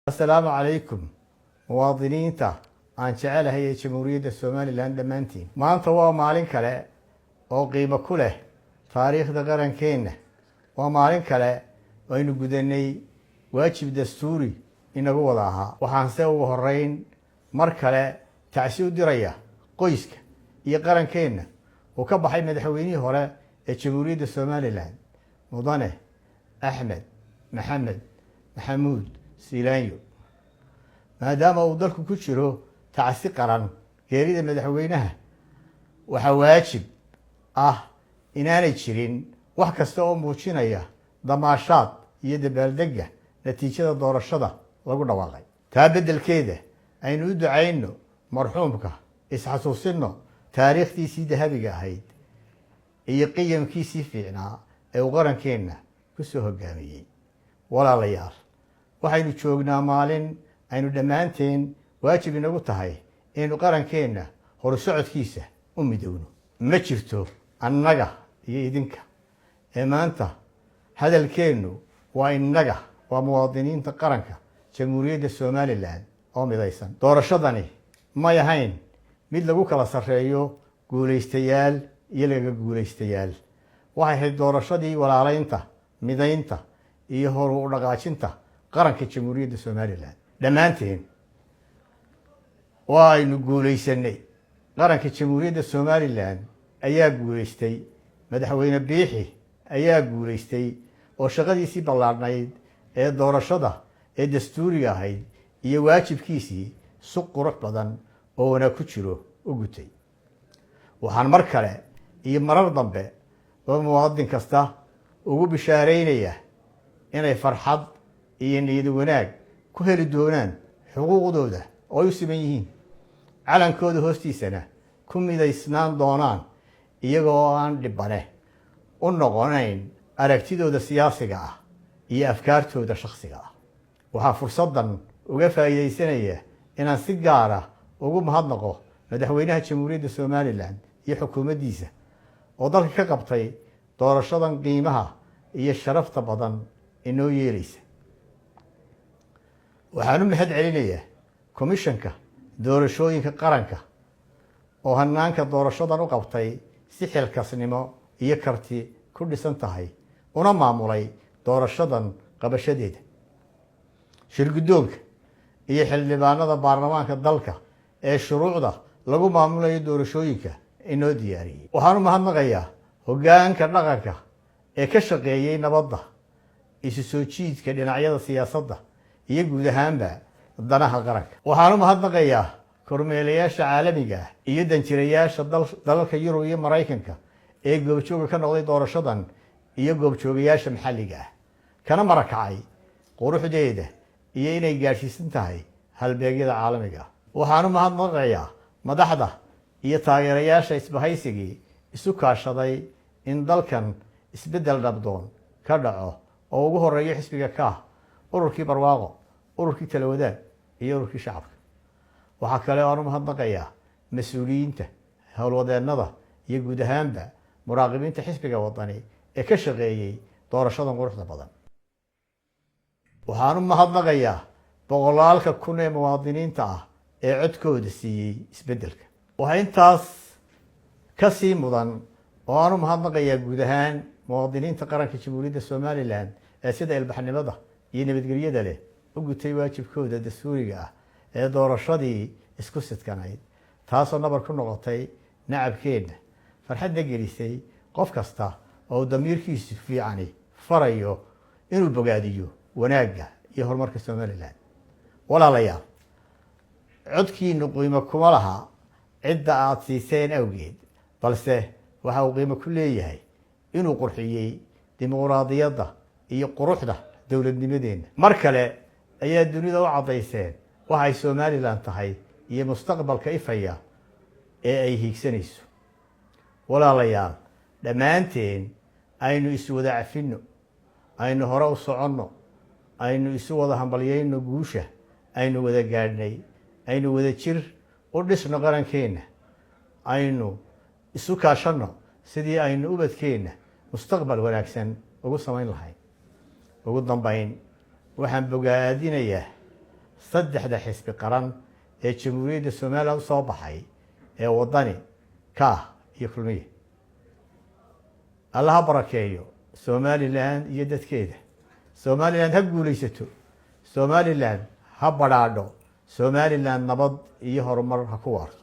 Asalaamu calaykum, muwaadiniinta aan jecelahay ee Jamhuuriyadda Somaliland dhammaantiin. Maanta waa maalin kale oo qiimo ku leh taariikhda qarankeenna. Waa maalin kale oo aynu gudanay waajib dastuuri inagu wada ahaa. Waxaanse ugu horeyn mar kale tacsi u diraya qoyska iyo qarankeenna uu ka baxay madaxweynihii hore ee Jamhuuriyadda Somaliland, Mudane Axmed Maxamed Maxamuud Siilaanyo. Maadaama uu dalku ku jiro tacsi qaran geerida madaxweynaha, waxaa waajib ah inaanay jirin wax kasta oo muujinaya damaashaad iyo dabaaldegga natiijada doorashada lagu dhawaaqay. Taa beddelkeeda, aynu u ducayno marxuumka, isxasuusinno taariikhdiisii dahabiga ahayd iyo qiyamkiisii fiicnaa ee uu qarankeenna ku soo hoggaamiyey. Walaalayaal, waxaynu joognaa maalin aynu dhammaanteen waajib inagu tahay inaynu qarankeenna horusocodkiisa u midowno. Ma jirto annaga iyo idinka ee maanta hadalkeennu waa innaga, waa muwaadiniinta qaranka Jamhuuriyadda Somaliland oo midaysan. Doorashadani may ahayn mid lagu kala sarreeyo, guulaystayaal iyo lagaga guulaystayaal. Waxay ahayd doorashadii walaalaynta, midaynta iyo horu u dhaqaajinta qaranka Jamhuuriyadda Somaliland. Dhammaanteen waa aynu guulaysanay. Qaranka Jamhuuriyadda Somaliland ayaa guulaystay. Madaxweyne Biixi ayaa guulaystay oo shaqadiisii ballaadhnayd ee doorashada ee dastuuriga ahayd iyo waajibkiisii si qurux badan oo wanaag ku jiro u gutay. Waxaan mar kale iyo marar dambe ba muwaadin kasta ugu bishaaraynaya inay farxad iyo niyad wanaag ku heli doonaan xuquuqdooda oo ay u siman yihiin, calankooda hoostiisana ku midaysnaan doonaan, iyagoo aan dhibane u noqonayn aragtidooda siyaasiga ah iyo afkaartooda shakhsiga ah. Waxaa fursaddan uga faa'iidaysanaya inaan si gaara ugu mahadnaqo madaxweynaha Jamhuuriyadda Somaliland iyo xukuumaddiisa oo dalka ka qabtay doorashadan qiimaha iyo sharafta badan inoo yeelaysa. Waxaan u mahad celinayaa Komishanka Doorashooyinka Qaranka oo hanaanka doorashadan u qabtay si xilkasnimo iyo karti ku dhisan tahay, una maamulay doorashadan qabashadeeda, shirguddoonka iyo xildhibaanada baarlamaanka dalka ee shuruucda lagu maamulayo doorashooyinka inoo diyaariyey. Waxaan u mahadnaqayaa hoggaanka dhaqanka ee ka shaqeeyey nabadda, isu soo jiidka dhinacyada siyaasadda iyo guud ahaanba danaha qaranka. Waxaan u mahadnaqayaa kormeelayaasha caalamiga ah iyo danjirayaasha dalalka Yurub iyo Maraykanka ee goobjooga ka noqday doorashadan iyo goobjoogayaasha maxalliga ah, kana marakacay quruxdeeda iyo inay gaadhsiisan tahay halbeegyada caalamiga ah. Waxaan u mahadnaqayaa madaxda iyo taageerayaasha isbahaysigii isu kaashaday in dalkan isbeddel dhabdoon ka dhaco, oo ugu horeeyo xisbiga Kaah, ururkii Barwaaqo, ururkii Talawadaag iyo ururkii Shacabka. Waxaa kale oo aan u mahadnaqayaa mas-uuliyiinta, howlwadeennada iyo guud ahaanba muraaqibiinta xisbiga Wadani ee ka shaqeeyey doorashadan quruxda badan. Waxaan u mahadnaqayaa boqolaalka kun ee muwaadiniinta ah ee codkooda siiyey isbeddelka. Waxaa intaas ka sii mudan oo aan u mahadnaqayaa guud ahaan muwaadiniinta qaranka Jamhuuriyadda Somaliland ee sida ilbaxnimada iyo nabadgelyada leh u gutay waajibkooda dastuuriga ah ee doorashadii isku sidkanayd, taasoo nabar ku noqotay nacabkeenna, farxadna gelisay qof kasta oo uu damiirkiisu fiicani farayo inuu bogaadiyo wanaagga iyo horumarka Somaliland. Walaalayaal, codkiinu qiimo kuma laha cidda aada siiseen awgeed, balse waxa uu qiimo ku leeyahay inuu qurxiyey dimuqraadiyadda iyo quruxda dowladnimadeenna. Mar kale ayaa dunida u caddayseen waxay Somaliland tahay iyo mustaqbalka ifaya ee ay hiigsanayso. Walaalayaal, dhammaanteen aynu iswada cafinno, aynu hore u soconno, aynu isu wada hambalyayno guusha aynu wada gaadhnay, aynu wada jir u dhisno qarankeenna, aynu isu kaashanno sidii aynu ubadkeenna mustaqbal wanaagsan ugu samayn lahayn. Ugu dambayn, waxaan bogaadinayaa Saddexda xisbi qaran ee Jamhuuriyadda Somaliland usoo baxay ee Wadani, Kaah iyo Kulmiye. Alla ha barakeeyo Somaliland iyo dadkeeda. Somaliland ha guulaysato, Somaliland ha badhaadho, Somaliland nabad iyo horumar ha ku waarto.